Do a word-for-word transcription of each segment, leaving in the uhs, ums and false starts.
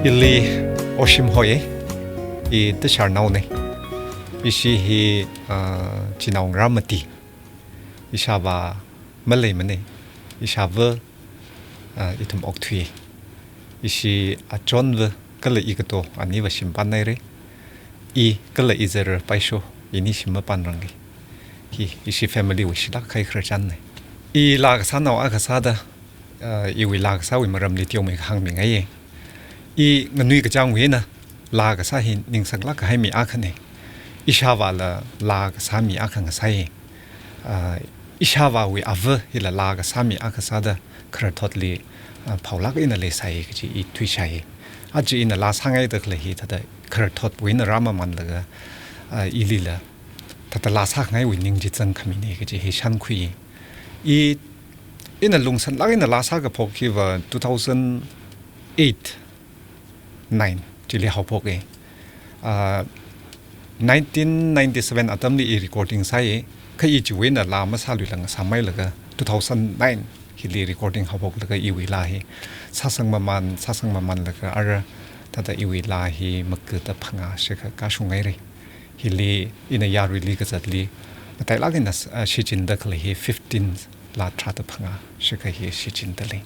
Ili Oshim hoi, i Tashar naone. Ishi hi, ah, chinao ngarā mati. Ishāvā maleimane. Ishāva, ah, ithum okthui. Ishi achonva kala i kato aniva shimpān naire. I kala i zara paisho, ini shim mapānrange. Hi, ishi family wui shilāk kahai khararchanne. I laa kasānao akha sāda, ah, iwui laa kasāwui maramli teomeikha hāngmingaiye. I nganui kachāngwui eina laa kasā hi ningsanglāk kahai mi akhane. Ishāvāla laa kasā mi akha ngasāye. Ah, ishāvāwui ava hila laa kasā mi akha sāda khararthotli, ah, phaolāk eina leisai kaji i thuishaiye. Aja ina laa sāngaida khalei hi thāda khararthotwui eina rāmamanlaga, ah, ilila thāda laa sāngaiwui ning chi zangkhamine kaji hi shānkhuiye. I, ina lungsanlāk eina laa sākaphok hiva two thousand eight, nine chili haophoke. Ah, nineteen ninety-seven atamli i recording sāye, kha i chiwui eina laa masāluilāng sāmeilaga two thousand nine hili recording haophoklaga iwui laa hi sāsang maman, sāsang mamanlaga ara thāda iwui laa hi makada phangā shikha kashung haire. Hili ina yaruili kazatli matailāk eina, ah, shichinda khalei hi fifteen laa tharāda phangā shikha hi shichindalei.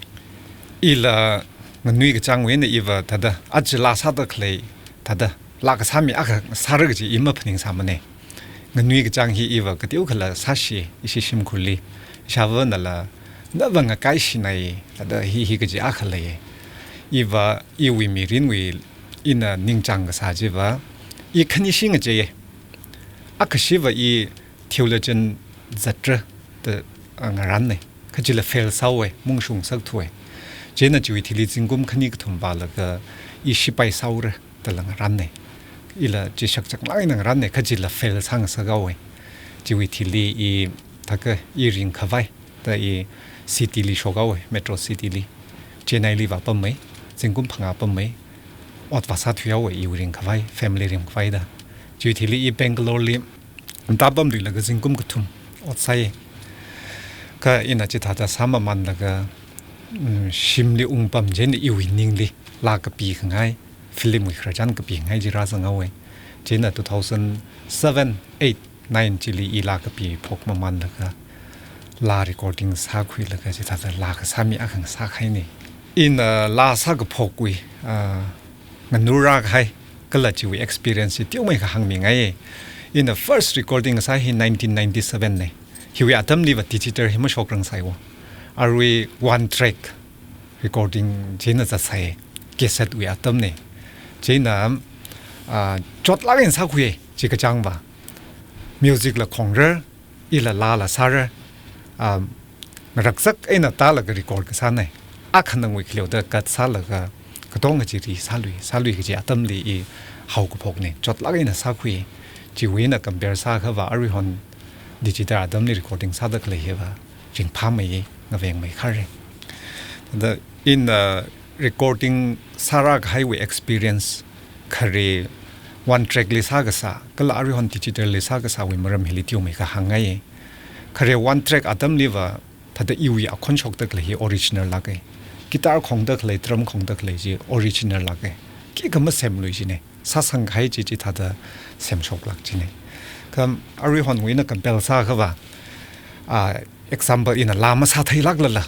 Ila nganui kachāngwui eina iva thāda aja laa sāda khalei thāda laa kasā mi akha sāra kaji i maphaningsāmane. Nganui kachāng hi iva kateokhala sāshi ishi shimkhurli. Ishāvanala nava ngakaishinai thāda hi hi kaji akha leiye. Iva iwui mirinwui ina ningchāng kasā chiva i khanishi ngacheiye. Akhashiva i theologian zatra da, ah, ngaranne. Kha chila fail sāhaowe, mungshung sakthuwe. Chieina chiwui thili zingkum khani kathum vālaga i shipai sāhaora dala ngaranne. Ila chi shakchānglāk eina ngaranne, kha chila fail sāngasakhaowe. Chiwui thili i thākha i ringkhavai da i city li shokhaowe, metro city li. Chennai li vāpammei, zingkum phangā pammei. Ot vāsāthuihaowe iwui ringkhavai, family ringkhavai da. Chiwui thili i Bangalore li tāpamluilaga zingkum kathum ot sāye. Kha ina chithāda sāmamanlaga, mm, shimli ungpam chieina iwui ningli laa kapikhangai, film wui khararchan kapikhangai chi rāzanghaowe. Chieina two thousand seven, eight, nine chili i laa kapiphok mamanlaga laa recording sākhuilaga chithāda laa kasā mi akha ngasākahaine. Ina laa sākaphokwui, ah, nganurākahai kala chiwui experience chi teomeikha hāngmingaiye. Ina first recording sā hi nineteen ninety-seven ne. Hiwui atamliva digital hi mashokrangsaiwo. Arui one track recording chieina zatsai, cassette wui atamne. Chieina, ah, chotlāk eina sākhuiye chi kachāngva. Music la khongrar, ila laala sārar, ah, ngarakzak eina tālaga record kasāne. Akhanangwui khaleoda cut sālaga katonga chi ri sālui, sālui kaji atamli i haokaphokne. Chotlāk eina sākhui. Chiwui eina compare sākhava aruihon digital atamli recording sāda khalei hiva ringphāmeiye, ngavengmeikharre. Thāda ina, ah, recording sārākahaiwui experience khare one track li sākasā, kala aruihon digital li sākasāwui maram hili teomeikha hāngngaiye. Khare one track atamliva thāda iwui akhon shokda khalei hi original lāke. Guitar khongda khalei, drum khongda khalei chi original lāke. Khikha masemlui chine. Sāsangkahai chi chithāda semshoklāk chine. Kha aruihonwui eina compare sākhava, ah, example ina laa masātheilāklala,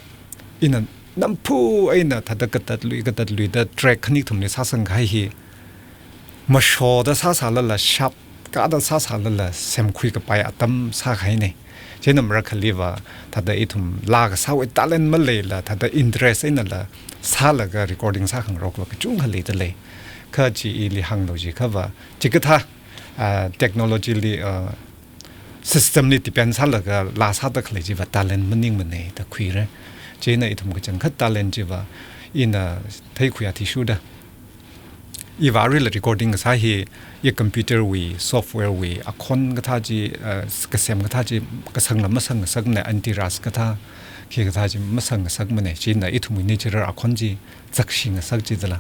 ina namphu eina thāda katatlui, katatluida track khani kathumli sāsangkahai hi mashoda sāsālala, sharp kāda sāsālala semkhui kapai atam sākahaine. Chieina marakhaliva thāda ithum laa kasāwui talent maleila, thāda interest einala sālaga recording sākhangarokwui kachungkha leidalei. Kha chi ili hānglu jikhava, chikathā, ah, technology li, ah, system li depend sālaga laa sāda khalei chiva talent maningmane da khuira. Chieina ithum kachangkhat talent chiva ina theikhui athishurda, iva aruila recording kasā hi, i computer wui, software wui akhon kathā chi, ah, kasem kathā chi, kasangla masangngasakmane, anti-rust kathā, khikathā chi masangngasakmane. Chieina ithumwui natural akhon chi zakshingasak chidala.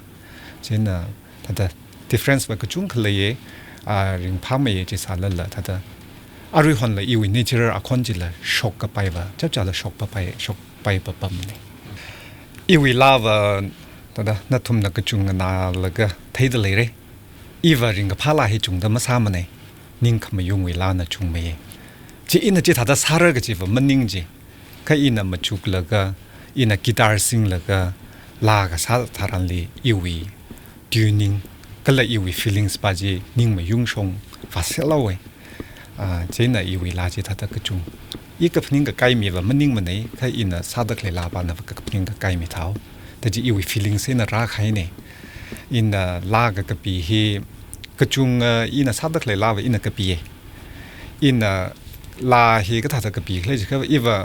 Chieina thāda difference va kachungkha leiye, ah, ringphāmeiye chisālala thāda aruihonla iwui natural akhon chila shok kapaiva, chapchala shok papai, shokpai papamne. Iwui laava Da, nathumna kachungna laga theida leira. Iva ringkaphā laa hi chungda masāmana. Ningkhamayungwui laana chungmei. Chi ina chithāda sāra kajiva maning chi. Kha ina machuklaga, ina guitar singlaga, laa kasā tharanli iwui tuning, kala iwui feelings pa chi ningmayungshong vāsel haowa. Ah, chieina iwui laa chithāda kachung. I kaphaning kakaimiva maningmana, kha ina sāda khalei laa pana kaphaning kakaimi thāhao. Da chi iwui feelings eina rākahaina. Ina laa kakapi hi kachung, ah, ina sāda khalei laava ina kapiya. Ina laa hi kathāda kapi khala jiakha iva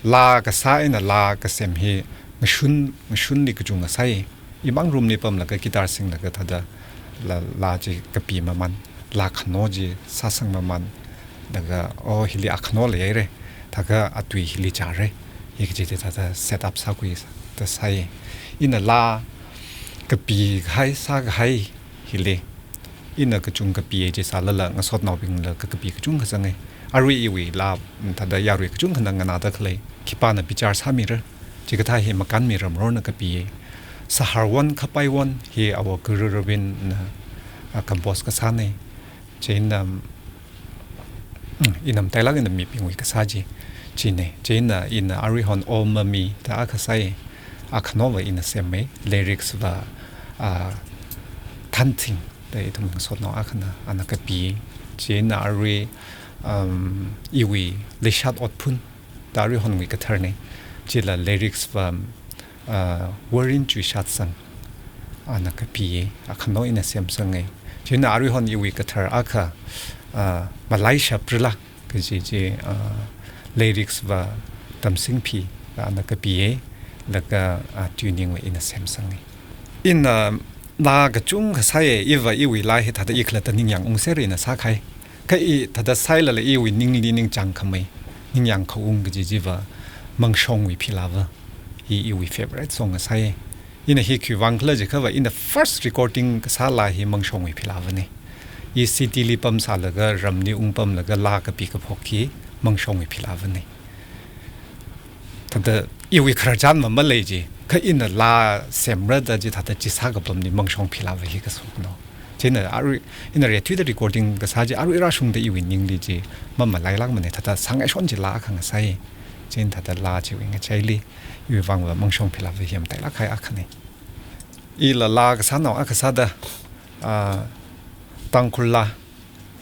laa kasā eina laa kasem hi ngashun, ngashunli kachungkha sāya. Imang room li pamlaga guitar singlaga thāda laa, laa chi kapi maman, laa khano chi sāsang maman, laga, oh, hili akhano leihaira, thākha atui hili chāra, hi kaji chi thāda set up sākhuida sāya. Ina laa kapikahai, sākahai hili, ina kachung kapiya chi sālala ngasotnaobingla kakapi kachungkha zanga. Arui iwui laa, mm, thāda yarui kachungkhana nganāda khalei, khipāna bichar sāmira, chikathā hi Makanmi Ramrorna kapiya. Saharwon Khapaywon hi Awo Guru Robinna, ah, compose kasāna. Chieina, mm, ina matailāk eina mibingwui kasā chi, china. Chieina ina aruihon Omami da akha sāya, akhanova ina semma, lyrics va, ah, Thanthing da ithum ngasotnao akhana, ana kapi. Chieina arui, um, iwui Leishat Otphun da aruihonwui katharna. Chila lyrics va, ah, Warin Chuishatsang, ana kapi, akhano ina semsanga. Chieina aruihon iwui kathar akha, ah, Malaisha Prila kaji chi, ah, lyrics va Tamsingphi, ana kapiya, laga, ah, tuning va ina semsanga. Ina laa kachungkha sāya, iva iwui laa hi thāda i khalatta ningyāng ungsera ina sākahai. Kha i thāda sālala iwui ningli ningchāngkhamei, ningyāng khaung kaji chiva Mangshongwui Philaava. Hi iwui favourite song sāya. Ina hi khiwuivang khala jiakhava ina first recording kasā laa hi Mangshongwui Philaavana. I city li pamsālaga, ramli ungpamlaga laa kapi kaphok hi Mangshongwui Philaavana. Thāda iwui khararchan ma malei chi, kha ina laa semra da chi thāda chi sākapamli Mangshong Philaava hi kasoknao. Chieina arui, ina rethuida recording kasā chi arui rāshungda iwui ningli chi mamalailākmana, thāda sāngaishon chi laa akha ngasāya. Chieina thāda laa chiwui ngachaili, iwui vangva Mangshong Philaava hi matailākkahai akhana. Ila laa kasānao akha sāda, ah, Tangkhul laa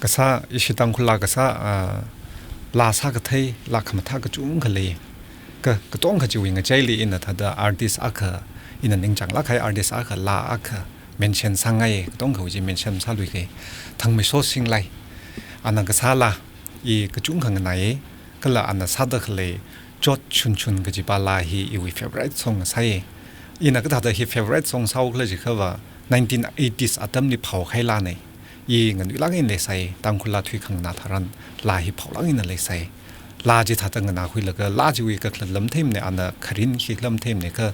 kasā, ishi Tangkhul laa kasā, ah, laa sākathei, laa khamathā kachungkha lei. Ka, katonga chiwui ngachaili ina thāda artist akha, ina ningchānglākkahai artist akha, laa akha mention sāngai, katongawui chi mention sāluikei. Thangmeiso Singlai. Ana kasā laa, i kachungkha nganāya, kala ana sāda khalei Chot Chunchun kajipa laa hi iwui favourite song sāya. Ina kathāda hi favourite song sāhao khala jiakhava, nineteen eighties atamli phaokahai laana. I nganuilāk eina leisai, Tangkhul laa thuikhanganā tharan laa hi phaolāk eina leisai. Laa chi thāda nganākhuilaga, laa chiwui kakhalat lam theimana, ana kharin khikhala lam theimana, kha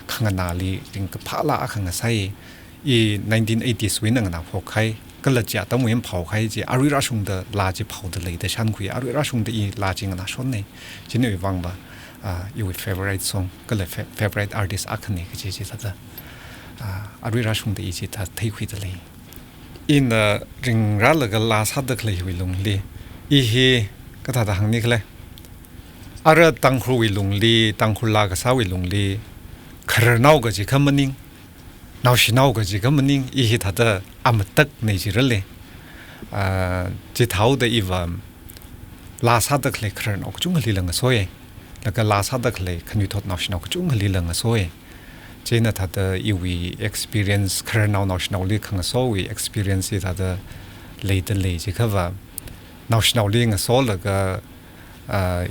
khanganāli ringkaphā laa akha ngasāya. I nineteen eighties wui eina nganāphokhai, kala chi atamwui eina phaokahai chi, arui rāshungda laa chi phaoda lei da shānkhui, arui rāshungda i laa chi nganāshonna. Chieina iwui vangva, ah, iwui favourite song, kala fa-, favourite artist akhana kaji chi thāda, ah, arui rāshungda i chithā theikhuida lei. Ina ringrālaga laa sāda khalei hiwui lungli, i hi kathāda hāngni khala. Ara Tangkhulwui lungli, Tangkhul laa kasāwui lungli, khararnao kaji kha maning, naoshinao kaji kha maning, i hi thāda amatakna jirale. Ah, chithāhaoda iva laa sāda khalei khararnao kachungkhali la ngasoya. Laga laa sāda khalei khanuithot naoshinao kachungkhali la ngasoya. Chieina thāda iwui experience, khararnao naoshinaoli khangasowui experience hi thāda leida lei jiakhava, naoshinaoli ngasolaga, ah,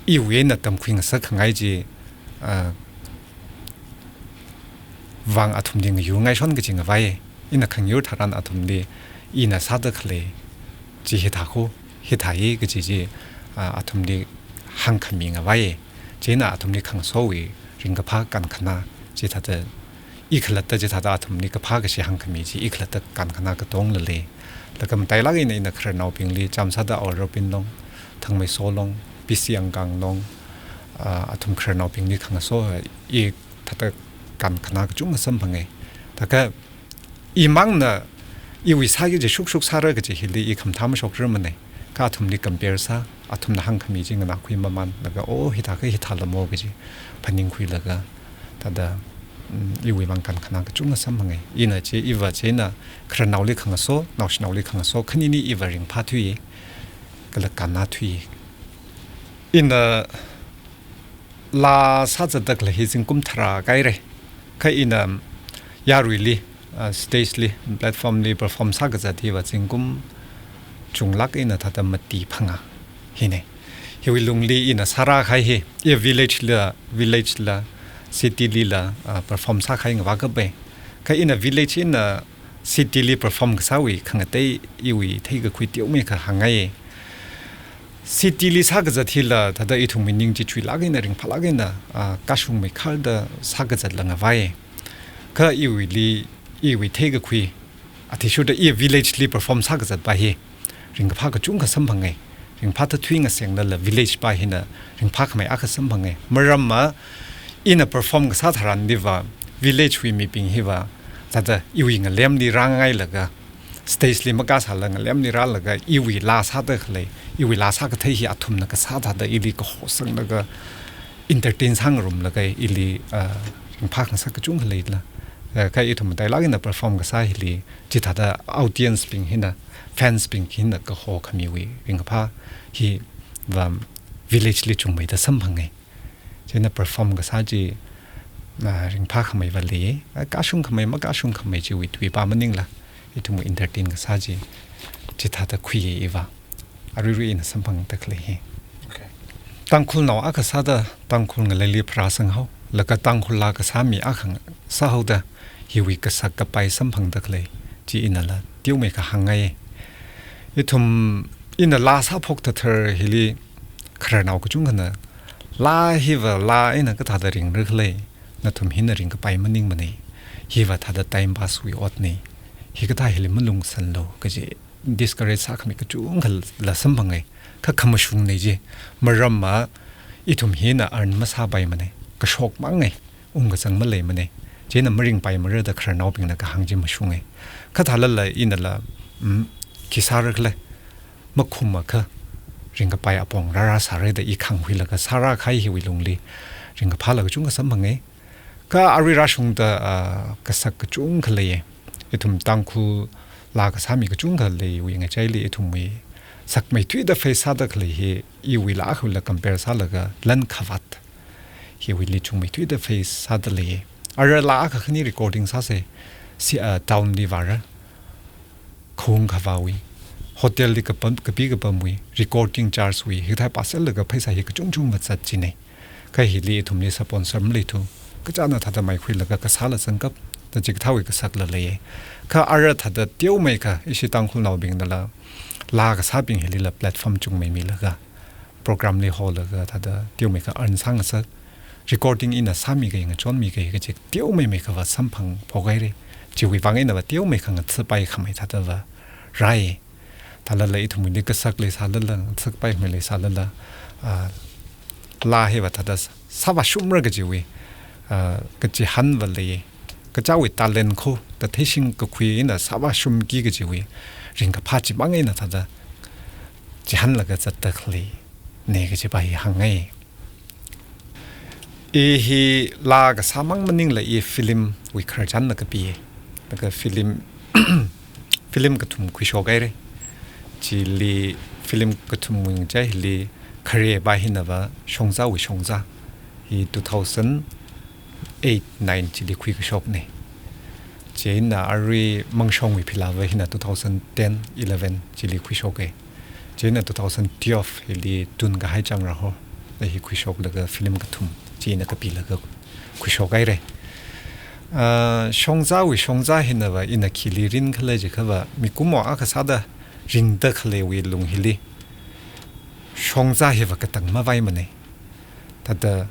iwui eina tamkhui ngasakkhangai chi, ah, vang athumli ngayurngaishon kaji ngavai. Ina khangayur tharan athumli ina sāda khalei chi hithākho, hithāya kaji chi, ah, athumli hāngkhami ngavai. Chieina athumli khangasowui ringkaphā kankhanā chi thāda, i khalatta chi thāda athumli kaphā kashi hāngkhami chi i khalatta kankhanā katongla lei. Laga matailāk eina ina khararnaobingli, chām sāda Awo Robin Long, Thangmeiso Long, P C Angkang Long, ah, athum khararnaobingli khangaso, i thāda kankhanā kachungkha samphangai. Thākha imangna iwui sāki kaji shukshuk sāra kaji hili i khamathā mashokrarmanei. Kha athumli compare sā, athumna hāngkhami chi nganākhui mamānlaga, oh, hithākha hithālamo kaji phaningkhuilaga, thāda, mm, iwuivang kankhanā kachungkha samphangai. Ina chi, iva china khararnaoli khangaso, naoshinaoli khangaso, khanini iva ringphāthui, kala kannāthui. Ina laa sāzatda khalei hi zingkum tharā kahaira. Kha ina yaruili, ah, stage li, platform li perform sākazat hiva zingkum chunglāk eina thāda mati phangā hinei. Hiwui lungli ina sārākahai hi, i village la, village la, city lila, ah, perform sākahai ngavā kapai. Kha ina village eina city li perform kasāwui khangatei iwui theikakhui teomeikha hāngngai. City li sākazat hila, thāda ithumwui ning chi chuilāk eina, ringphālāk eina, ah, kashungmeikharda sākazatla ngavai. Kha iwuili, iwui theikakhui, athishurda i village li perform sākazatpa hi ringkaphā kachungkha samphangai. Ringphāda thuingasenglala village pa hina ringphākhamei akha samphangai. Maramva ina perform kasā tharanliva, village wui mibing hiva, thāda iwui ngalemli rāngailaga, stage li makāsāla ngalemli rālaga, iwui laa sāda khalei, iwui laa sākathei hi athumna kasā thāda ili kahosanglaga, entertain sāngarumlaga ili, ah, ringphākhangasak kachungkha leila. Ah, kha ithum matailāk eina perform kasā hili, chithāda audience bing hina, fans bing hina kahokhamiwui ringkaphā hiva village li chungmeida samphangai. China perform kasā chi, ah, ringphākhameiva lei, ah, kashungkhamei, makashungkhamei chiwui tuipa maningla, ithumwui entertain kasā chi, chithāda khuiya iva. Aruirui ina samphangda khalei hi. Okay. Tangkhulnao akha sāda Tangkhul ngaleili pharāsanghaolaga Tangkhul laa kasā mi akha sāhaoda hiwui kasak kapai samphangda khalei chi inala teomeikha hāngngai. Ithum ina laa sāphok thāthar hili khararnao kachungkhana laa hiva laa eina kathāda ringra khala, nathum hina ringkapai maningmanei. Hiva thāda time pass wui otnei. Hikathā hili malungsanlu kaji discourage sākhami kachungkhala samphangai. Kha khamashungnei chi. Maramva ithum hina earn masāpaimanei. Kashok mangai. Ungkazang maleimanei. China maringpaimara da khararnaobingna kahāng chi mashungai. Kha thālala inala, mm, khi sāra khala, makhumakha ringkapai apong rārā sāra da i khanghuilaga sārākahai hiwui lungli ringkaphāla kachungkha samphangai. Kha arui rāshungda, ah, kasak kachungkha leiya. Ithum Tangkhul laa kasā mi kachungkha leiwui ngachaili ithumwui sakmeithuida face sāda khalei hi iwuila akhawuila compare sālaga Lankhavat hiwuili chungmeithuida face sāda lei. Ara laa akha khani recording sāsei, si, ah, town li vāra. Khawung khavāwui, hotel li kapam, kapi kapamwui, recording charge wui, hithai pāsālaga pheisā hi kachungchung mazat chinei. Kha hili ithumli sponsor maleithu, kachāna thāda maikhuilaga kasāla zangkap, da chikathāwui kasakla leiya. Kha ara thāda teomeikha, ishi Tangkhulnaobingnala, laa kasābing hilila platform chungmeimilaga, program li holaga thāda teomeikha earn sāngasak, recording ina sāmikahai, ngachonmikahai kaji teomeimeikha va samphangphok haira. Chiwuivang einava teomeikha ngathāpaikhamei thādava rai. Thālala ithumwuili kasak leisālala, ngathāpaikhamei leisālala, ah, laa hiva thāda sāvāshungmara kajiwui, ah, kachihānva lei. Kachāwui talent kho, da theishing kakhui eina sāvāshungki kajiwui ringkaphā chimang eina thāda chihānlaga zatda khaleinei kajipa hi hāngngai. I hi laa kasāmang maningla i film wui khararchanla kapi. Laga film, film kathum khuishok haira. Chili film kathum wui ngachaili khareba hinava Shongzāwui Shongzā. Hi two thousand eight nine chili khuikashoknei. Chieina arui Mangshongwui Philāva hina two thousand ten eleven chili khuishoka. Chieina two thousand twelve hili Tun Kahai Changra Ho, da hi khuishoklaga film kathum chi ina kapilaga khuishok haira. Ah, Shongzāwui Shongzā hinava ina khili rin khala jikhava, mikumo akha sāda ringda khaleiwui lung hili Shongzā hiva katang mavaimanei. Thāda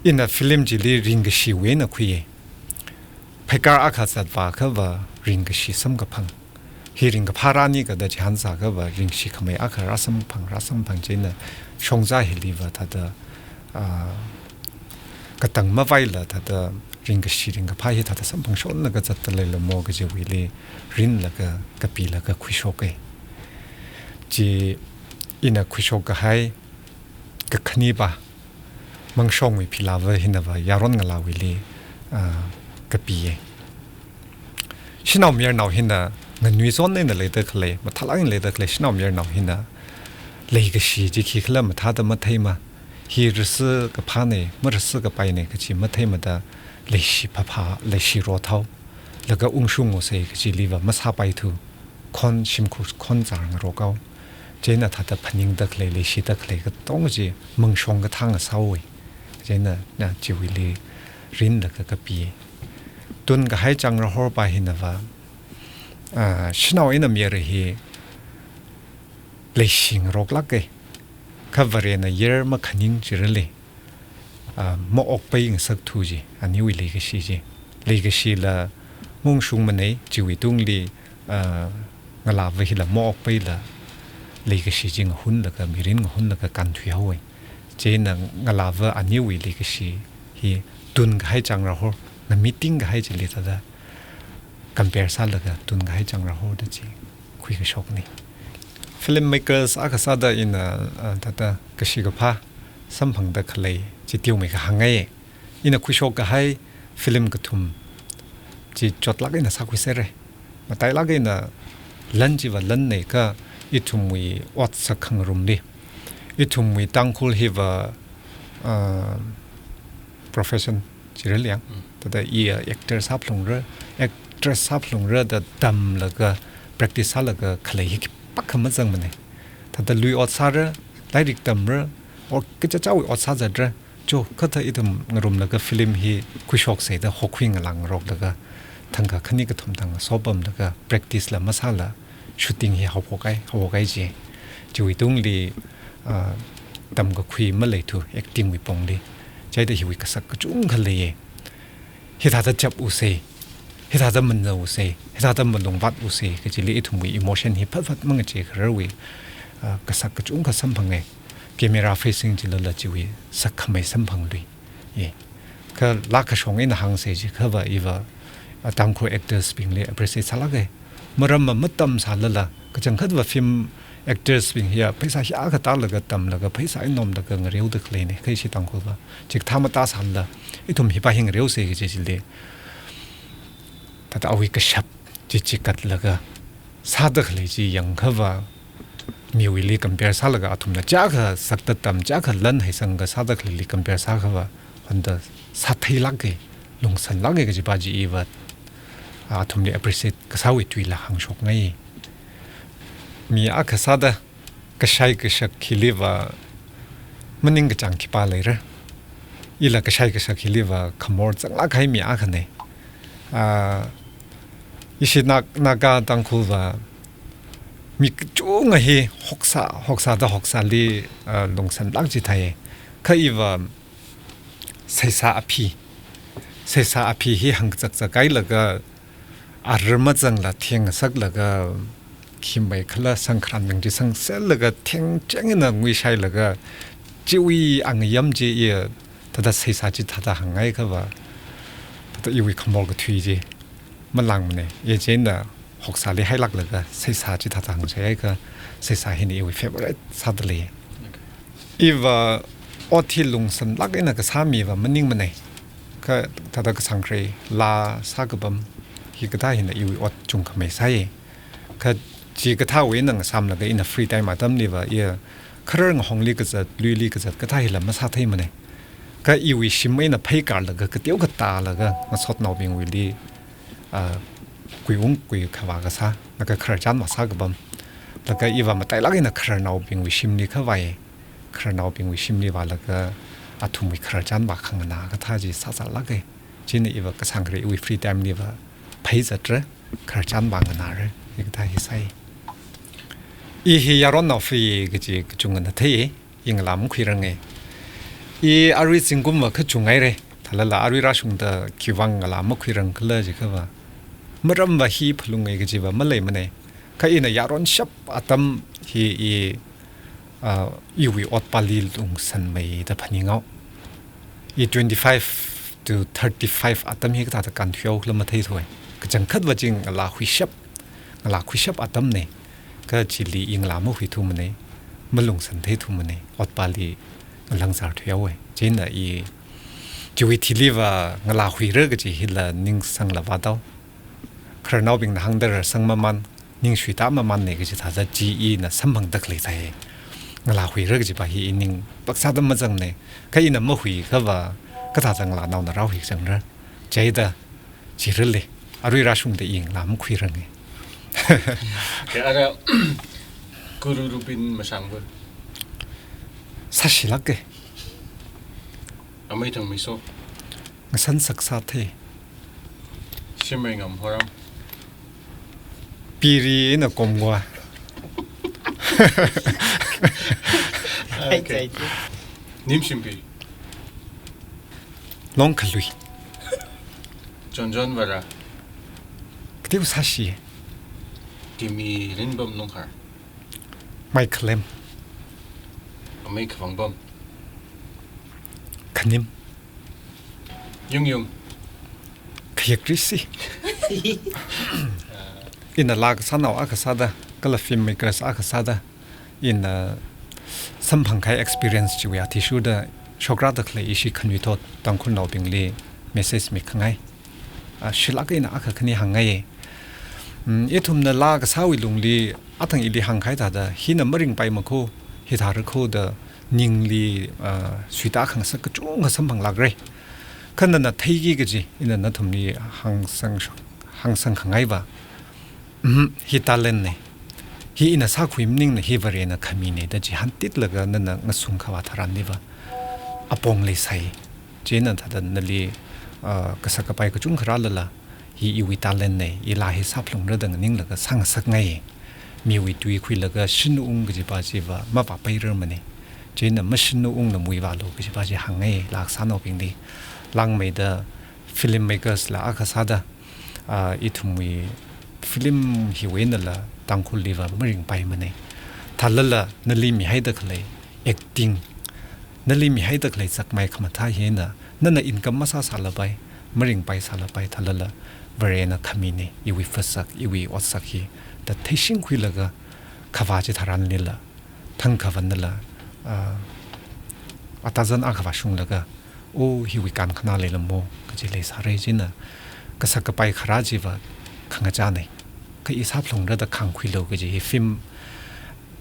ina film chili ringkashiwui eina khuiya. Pheikar akha zatvākhava ringkashi samkaphang. Hi ringkaphā rāni kada chihān sākhava ringshikhamei akha rāsamphang, rāsamphang chieina Shongzā hiliva thāda, ah, katang mavaila thāda ringkashi ringkaphā hithāda samphangshonlaga zatda leilamo kajiwuili rinlaga kapilaga khuishoka. Chi ina khuishok kahai kakhaneva Mangshongwui Philava hinava yaron ngalāwuili, ah, kapiya. Shanao mayarnao hina nganuizon eina leida khalei, mathālāk eina leida khalei shanao mayarnao hina leikashi chi khikhala mathāda matheima, hi rasi kaphāna, marasi kapaina kaji matheimada leishi phaphā, leishi rothao, laga ungshungusei kajiliva masāpaithu, khon shimkhur khon zar ngarokao. Chieina thāda phaningda khalei, leishida khalei katonga chi mangshong kathā ngasāhaowa. Chieina, na chiwuili rinlaga kapi. Tun kahai changrahorpa hinava, ah, shanao eina mayara hi leishi ngaroklāka. Kha Varena yer makhaning chirali, ah, maokpai ngasakthu chi, aniwui leikashi chi. Leikashila maungshungmana, chiwuitungli, ah, ngalāva hila maokpaila leikashi chi ngahunlaga, mirin ngahunlaga kānthuihaowa. Chieina ngalāva aniwui leikashi hi tun kahai changrahor, ngamiting kahai chili thāda compare sālaga tun kahai changrahorda chi khuikashokna. Filmmakers akha sāda ina, ah, thāda kashi kaphā samphangda khalei chi teomeikha hāngngai. Ina khuishok kahai film kathum chi chotlāk eina sākhuiserra. Matailāk eina lan chiva lanna kha ithumwui otsak khangarumli, ithumwui Tangkhul hiva, ah, profession chirali yang. Mm. Thāda i, ah, actor sāphalungra, actress sāphalungra da tamlaga practice sālaga khalei hi khipākha mazangmana. Thāda lui ot sāra, lairik tamra, or kachichāwui ot sāzatra. Cho, kha thā ithum ngarumlaga film hi khuishoksei da hokhui ngalāngaroklaga, thangkha khani kathum thang sopamlaga practice la masāla shooting hi haophokhai, haophokhai chi. Chiwuitungli, ah, tamkakhui maleithu acting wui pongli. Chieina hiwui kasak kachungkha leiya. Hithāda chapusei, hithāda manzausei, hithāda malungvātusei kajili ithumwui emotion hi phatphat mangachei khararwui, ah, kasak kachungkha samphanga. Camera facing chilala chiwui sakkhamei samphanglui. Ye. Kha lākashong eina hāngsei chiakhava iva, ah, Tangkhul actors bingli appreciate sālāka. Maramva matam sālala, kachangkhatva film actors bing hiya pheisā hiyākha tālaga tamlaga pheisā eina nomlaga ngareoda khaleina, kha ishi Tangkhulva chikathā matā sālala, ithum hipa hi ngareosei kaji chili, thāda awui kashap chi chikatlaga sāda khalei chi yangkhava, miwuili compare sālaga athumna chiyākha sakta tam, chiyākha lan haisanglaga sāda khaleili compare sākhava, honda sātheilāka, lungsanlāka kajipa chi iva, ah, athumli appreciate kasāwui tuila hāngshokngai. Mi akha sāda kashai kashak hiliva maning kachāng khipā leira. Ila kashai kashak hiliva khamor zanglāk kahai mi akhana. Ah, ishi Nag-, Naga Tangkhulva mi kachunga hi hoksā, hoksāda hoksāli, ah, lungsanlāk chithāi. Kha iva seisā aphi, seisā aphi hi hāngkazak zakhailaga, ara mazangla theng ngasaklaga, khi mai khala sangkharan nang chi sangsellaga, thengcheng eina nguishailaga, chiwui angayam chi i, thāda seisā chithāda hāngngai khava, thāda iwui khamor kathui chi malāngmana. I chieina hoksāli hailāklaga seisā chithāda hāngshaiakha, seisā hina iwui favorite sāda lei. Okay. Iva ot hi lungsanlāk eina kasā miva maningmana. Kha thāda kasāngkharei laa sākapam hikathā hina iwui ot chungkhamei sāi. Kha chikathāwui eina ngasamlaga ina free time atamliva i kharar ngahongli kazat, luili kazat kathā hila masātheimana. Kha iwui shim eina pheikarlaga kateo katālaga ngasotnaobingwuili, ah, kuiung kuikhavā kasā, laga khararchan vāsākapam. Laga iva matailāk eina khararnaobingwui shimli khavai, khararnaobingwui shimli vālaga athumwui khararchan vākhanganā kathā chi sāzālāka. Chieina iva kasāngkharei iwui free time liva pheizatra, khararchan vānganāra, hikathā hi sāi. I hi yaronnao fei kaji kachungana thei, i ngalā makhuiranga. I arui zingkumva kachunghaira, thālala arui rāshungda khiwuivang ngalā makhuirang khala jiakhava, maramva hi phalunga kajiva maleimana. Kha ina yaronshap atam hi i, ah, iwui otpāli lungsanmeida phaninghao. I twenty-five to thirty-five atam hi kathāda kānthuihaokhala matheithua. Kachangkhatva chi ngalā huishap, ngalā huishap atamna. Kha chili i ngalā mahuithumanei, malungsantheithumanei, otpāli ngalāngzār thuihaowa. Chieina i chiwui thiliva ngalā huira kaji hila ningsanglā vātao. Khararnaobingna hāngda rarsang mamān, ning shuitā mamānna kaji thāda chi ina samphangda khalei thai. Ngalā huira kajipa hi i ning paksāda mazangna. Kha ina mahuiakhava, kathāda ngalānaona rāhui kazangra. Chieina, chirale, arui rāshungda i ngalā makhuiranga. Kha ara, Guru Rupin masangva? Sāshilāka. Amei Thangmeiso? Ngasan saksā thei. Shimrei Ngamhoram? Piri eina Komgwa. Okay. Nimshimpi? Longkhalui. Chonchon Vara? Katiu sāshi. Timi Rinpam Lungkhar? Mai Khalem. Amei Khavangpam? Khanim. Yungyung? Khayak risi. Ina laa kasānao akha sāda, kala filmmakers akha sāda, ina samphangkahai experience chiwui athishurda shokrāda khalei ishi khanuithot Tangkhulnaobingli message mikhangai. Ah, shilāk eina akha khani hāngngai. Mm, ithumna laa kasāwui lungli athang ili hāngkahai thāda, hina maringpaima kho, hithāra kho da ningli, ah, suitā khangasak kachungkha samphanglākra. Kha nana theiki kaji, ina nathumli hāngsang, hāngsangkhangaiva, mhm, hi talent na. Hi ina sākhui maningna, hi Varena khamina da chihāntitlaga nana ngasungkhavā tharanliva apong leisai. Chieina thāda nali, ah, kasak kapai kachungkha rālala, hi iwui talent na, i laa hi sāphalungra da nganinglaga sāngasakngai. Miwui tui khuilaga shinung kajipa chiva mavāpairarmana. Chieina mashinungla muivālu kajipa chi hāngngai laa kasānaobingli. Langmeida filmmakers la akha sāda, ah, ithumwui film hiwui einala Tangkhulliva maringpaimana. Thālala nali mihaida khalei acting, nali mihaida khalei zakmai khamathā hina, nana income masāsālapai, maringpaisālapai, thālala Varena khamina, iwui phasak, iwui otsak hi da theishingkhuilaga khavā chitharanlila, thangkhavanala, ah, atazan akha vāshunglaga, oh, hiwui kankhanā leilamo kaji leisāra. Chieina kasak kapai kharā chiva khangachāna. Kha i sāphalungra da khāngkhuilu kaji hi film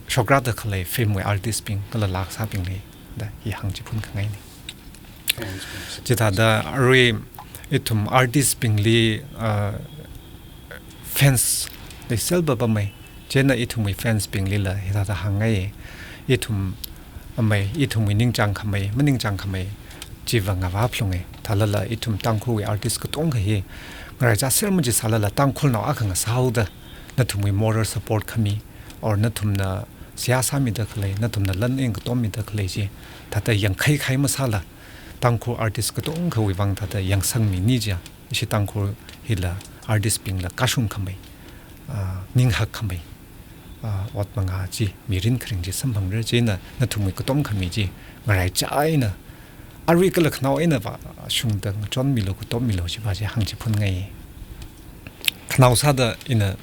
shokrāda khalei filmwui artistbing kala laa kasābingli da hi hāngchiphunkhangaina. Chithāda arui ithum artistbingli, ah, fans leiselba pamei. Chieina ithumwui fansbinglila hithāda hāngngai. Ithum amei, ithumwui ningchāngkhamei, maningchāngkhamei chiva ngavāphalunga. Thālala ithum Tangkhulwui artist katongkha hi ngaraichā ser maji sālala Tangkhulnao akha ngasāhaoda, nathumwui moral support khami, or nathumna seihā sāmida khalei, nathumna lan eng katommida khalei chi thāda yangkhaikhai masāla, Tangkhul artist katongkhawui vang thāda yangsangmini jiakha, ishi Tangkhul hila artistbingla kashungkhamei, ah, ninghak khamei, ah, ot mangā chi, mirin kharing chi samphangra. Chieina nathumwui katomkhami chi ngaraichā eina, arui kala khanao eina vāshungda ngachonmilu, katommilu chipa chi hāngchiphunngai. Khanao sāda ina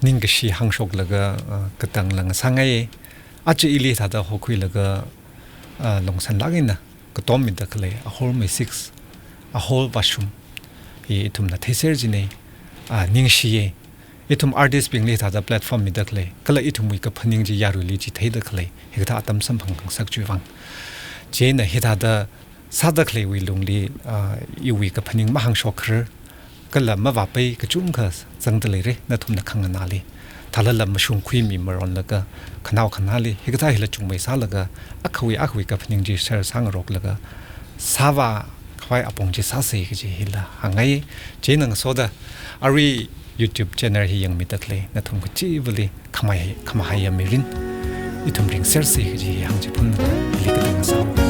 ningkashi hāngshoklaga, ah, katangla ngasāngai. Aja ili thāda hokhuilaga, ah, longsanlāk eina katommida khalei Ahol Mei six, Ahol Vashum hi ithumna theiser jina, ah, ningshiya. Ithum artistbingli thāda platform mida khalei, kala ithumwui kaphaning chi yaruili chitheida khalei, hikathā atam samphang khangasak chiwui vang. Chieina hithāda sāda khaleiwui lungli, ah, iwui kaphaning mahāngshok kharar, kala mavāpai kachungkha zangda leira, nathumna khanganāli. Thālala mashungkhuimi maronlaga, khanao khanāli, hikathā hila chungmei sālaga, akhawui akhawui kaphaning chi share sāngaroklaga, sāvākhavai apong chi sāsa kaji hila hāngngai. Chieina ngasoda, arui YouTube channel hi yangmida khalei nathum kachivali khamahai, khamahaiya mirin ithum ringsersa kaji hāngchiphunngai, hili katang ngasao.